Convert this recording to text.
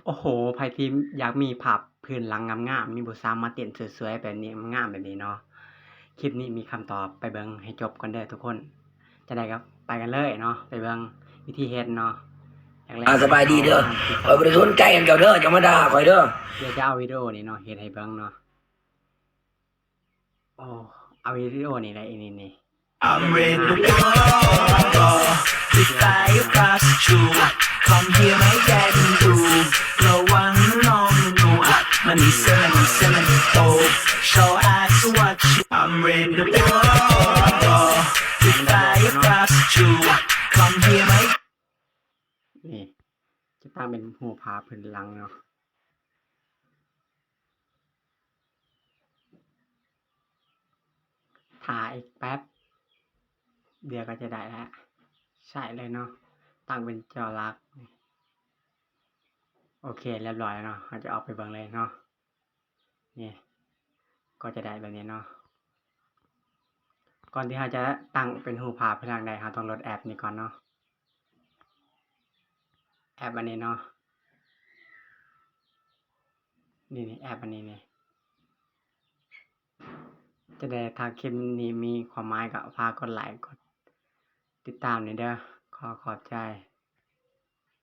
ໂອ້ໂຫ ໃຜທີ່ຢາກມີພາບພື້ນຫຼັງງາມໆ ມີຜູ້ສາວມາເຕັ້ນສວຍໆ ແບບນີ້ ງາມໆ ແບບນີ້ເນາະ, ຄລິບນີ້ມີຄຳຕອບ, ໄປເບິ່ງໃຫ້ຈົບກ່ອນເດີທຸກຄົນ. ຈັ່ງໃດກໍໄປກັນເລີຍເນາະ, ໄປເບິ່ງວິທີເຮັດເນາະ. ຢ່າງແລກ ອ່າ ສະບາຍດີເດີ, ຂ້ອຍບໍ່ໄດ້ສົນໃຈຫຍັງເຈົ້າເດີ, ເຈົ້າມາດ່າຂ້ອຍເດີ. ດຽວຈະເອົາວິດີໂອນີ້ເນາະ ເຮັດໃຫ້ເບິ່ງເນາະ. ໂອ້ ເອົາວິດີໂອນີ້ແຫຼະ ນີ້ ນີ້ I'm ready to go. The fire cross the room. Come here, my daddy, ooh. No one, no, no. Money, seven, seven, oh. Show us what you. I'm ready to go. The fire cross the room. Come here, my ນີ້ ຈະຕັ້ງເປັນຮູບພາບພື້ນຫຼັງເນາະ. ຖ້າອີກແປັບດຽວກໍຈະໄດ້ແລ້ວ. ໃຊ້ເລີຍເນາະ, ຕັ້ງເປັນຈໍຫຼັກ. ໂອເຄ ລຽບຮ້ອຍແລ້ວເນາະ, ເຮົາຈະອອກໄປເບິ່ງເລີຍເນາະ. ນີ້ ກໍຈະໄດ້ແບບນີ້ເນາະ. ກ່ອນທີ່ເຮົາຈະຕັ້ງເປັນຮູບພາບເປັນຫຍັງໄດ້ ເຮົາຕ້ອງໂຫຼດແອັບນີ້ກ່ອນເນາະ, ແອັບອັນນີ້ເນາະ. ນີ້ ນີ້ ແອັບອັນນີ້ນີ້. ຈັ່ງໃດ ຖ້າຄລິບນີ້ມີຄວາມໝາຍ ກໍຝາກກົດໄລ ກົດຕິດຕາມແດ່ເດີ. ຂໍຂອບໃຈ.